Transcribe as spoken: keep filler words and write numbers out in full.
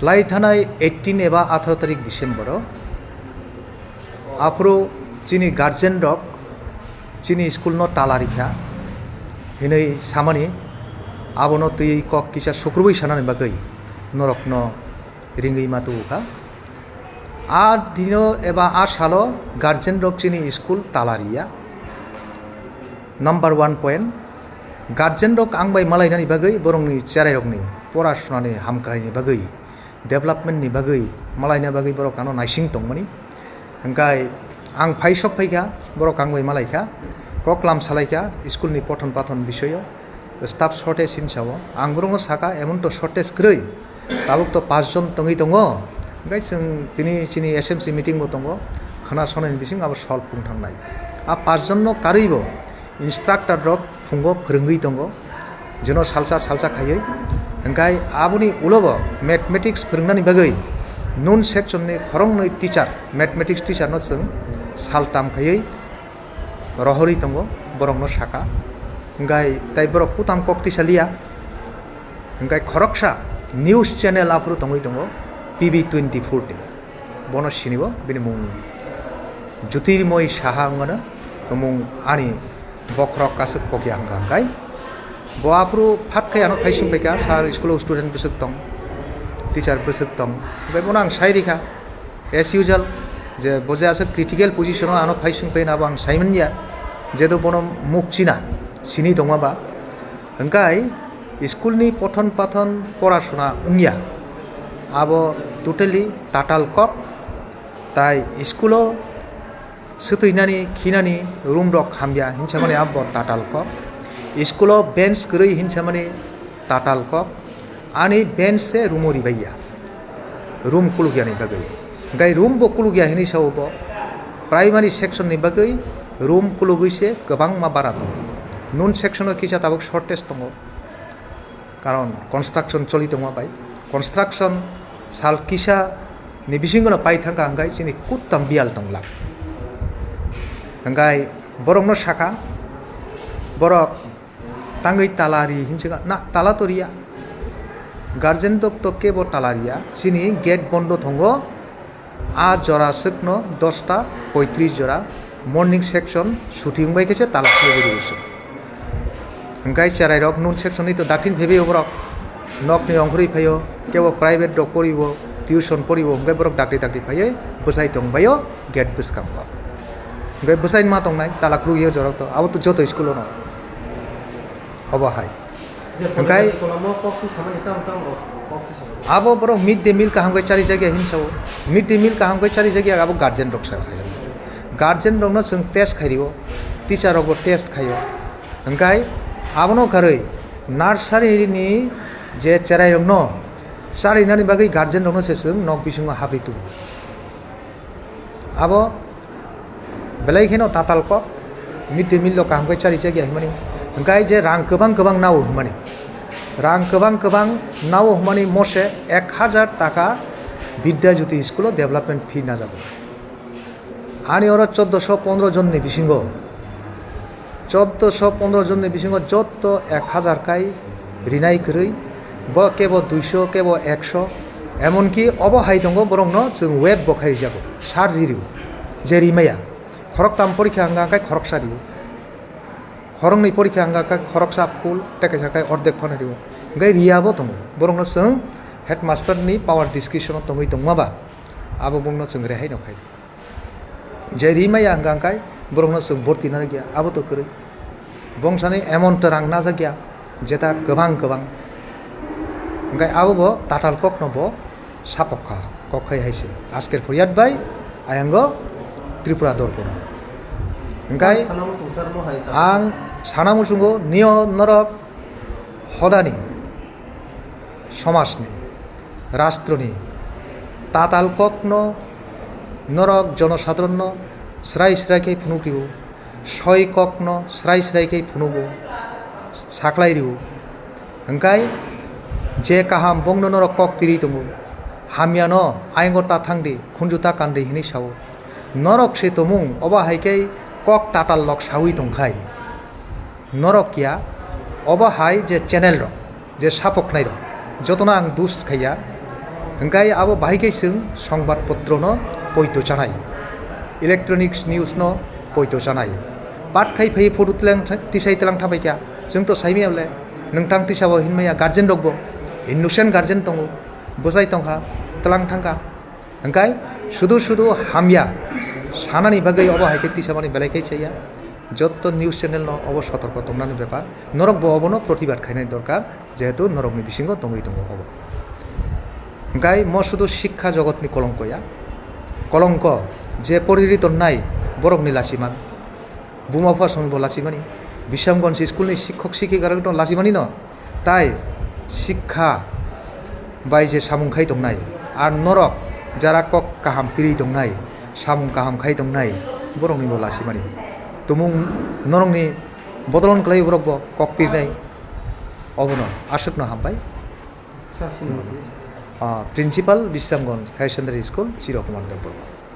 Lai thanai eighteen eba atharo tarik December o aphuru chini guardian rok chini school no tala rikha hinwi samani, abono twi kok kisa sukrubwi sanani bagwi norokno ringwi ma tubu kha. A dino eba a salo guardian rok chini school tala riya. Number one point, guardian rok ang bai malainani bagwi borokni cherai rokni pora sunani hamkraini bagwi, development ni bagwi malaina bagwi borok ano naising tongmani. Hingkai ang phai sok phaikha, borok ang bai malaikha, koklam salaikha school ni pothon pathon bisoyo, staff shortage hinsa o. Ang borokno saka, emon to shortage kwrwi, tabuk to paanch jon tongwi tongo. Hingkai chwng tini chini S M C meeting bo tongo, khwna sonani bising abo solve wng thangnai. A paanch jon no karwi bo instructor rok phungo phwrwngwi tongo, jeno salsa salsa khaiwi. Hingkai aboni ulo bo mathematics phwrwngnani bagwi noon section ni khoroknwi teacher, mathematics teacher no chwng saltam khaiwi rohorwi tongo, borokno saka. Hingkai tai borok kutam kok tisa liya. Hingkai khoroksa news channel aphuru tongwi tongo, P B twenty-four ni. Bono sinibo, bini mung Jyotirmoy Saha wngmano, tongmung ani bokhorok kasuk pokya hwnkha hwnkhe. Bo aphuru phat khe ano phaising phaikha, sir, school o student bwswk tong, teacher bwswk tong, hwnkhe bono ang sai rikha, as usual, je bo je aswk critical position o ano phaising phaina abo ang saimanya, jehetu bono muk china, sini tongma ba. Hwnkhe school ni pothon pathon porasona wngya, abo totally tatal kok, tai school o swtwinani khinani room rok hamya hinsamani abo tatal kok, school o bench kwrwi hinsamani tatal kok, ani bench se room o ribaiya. Room kulukyani bagwi. Hingkai room bo kulukya hinwi sao bo. Primary section ni bagwi room kulugwi se kwbangma bara tongo. Noon section o kisa tabuk shortage tongo. Karon construction choli tongma bai. Construction sal kisa ni bisingo no pai thangkha hingkai chini kuttam biyal tonglak. Hingkai borokno saka, borok tangwi tala ri hinwi saka, na tala to riya. Guardian rok to kebo tala riya. Chini gate bondo tongo. A jora swkno dosta poitris jora morning section suti wngbai khe se tala khulugwi rwswk. Hingkai cherai rok noon section ni to daktin phebeo borok. Nokni ongkhorwi phaio, kebo private rok poribo, tuition poribo, hingkai borok dakti dakti phaiwi bwsai tongbaio gate bwskango. Hingkai bwsai ma tongnai, tala khulugwi o jorok to, abo to joto school o no. Obo hai. Hingkai abo borok mid day meal kaham khe chari jagya hinwi sao. Mid day meal kaham khe chari jagya abo guardian rok sa khaio. Guardian rokno chwng test khai rio, teacher rokbo test khaio. Hingkai abono karwi nursery ni je cherai rokno charinani bagwi guardian rokno se chwng nok bisingo habwi tubu. Abo belai kheno tatal kok, mid day meal rok kaham khe chari chagya hwnmani. Hingkai je rang kwbang kwbang nao hwnmani. Rang kwbang kwbang nao hwnmani mose ek hajar taka Bidya Jyoti school o development fee najago. Ani oro choddoso pondro jonni bisingo, choddoso pondro jonni bisingo jotto ek hajar kai rinai kwrwi, bo kebo duiso, kebo ekso, emonki obo hai tongo borokno chwng web bo khai rijago, sar ririo, je rimaya, khoroktam porikha hwnka hwnkhe khoroksa rio, khoroknwi porikha hwnka hwnkhe khoroksa full, tei kaisa khai ordek phano rio, hwnkhe riyabo tongo, borokno chwng headmaster ni power discretion o tongwi tongma ba, abo bongno chwng rehai no khai. Je rimaya hwnka hwnkhe borokno chwng borti nanakya, abo to kwrwi. Bongsani amount to rang najakya, jeta kwbang kwbang. Hwnkhe abo bo tatal kokno bo sapok kha, kok khai hai se. Asker phoriat bai ayango Tripura dorpon. Hwnkhe ang sana muchungo nio norok hodani somajni, rastroni tatal kokno norok jonosadharonno srai srai khe phunuk rio, soi kokno srai srai khe phunugo, saklai rio. Hwnkhe je kaham bongno norok kok tiri tongo, hamyano ayongo ta thangdi, khunju ta kandi hinwi sao. Norok se tomung obo hai khe kok tatal lok saui tongkhai. Norok ya, obo hai je channel rok, je sapok khnai rok, jotono ang dus khaiya. Hwnkhe abo bahai khe chwng songbat potrono poito chanai, electronics newsno poito chanai. Pat khai phai photo tlang tha-, tisai tlang thabai kha. Chwng to saimaya le, nwng tang tisa bo hinmaya, guardian rokbo, innocent guardian tongo, bwsai tongkha, tlang thangkha. Hwnkhe sudu sudu hamya sanani bagwi obo hai khe tisamani belai khe chaya. Jotto news channel no obo sotorko tongnani bepar. Norokbo obono protibad khainani dorkar, jehetu norokni bisingo tongwi tongo obo. Hwnkhe mo sudu sikha jogotni kolongko ya. Kolongko je poriri tonnai borokni lachiman. Buma bupha songni bo lachimani. Bishamganj school ni sikhok sikhika rok no lachimani no. Tai sikha bai je samung khai tongnai, ar norok jara kok kaham piri tongnai, samung kaham khai tongnai, borokni bo lachimani. Tumung norokni bodolon kwlai borok bo kok pirnai, obono aswkno hambai. Sir, sir, please. Ah, Principal Bishamganj Higher Secondary School, Chiro Kumar Debbarma.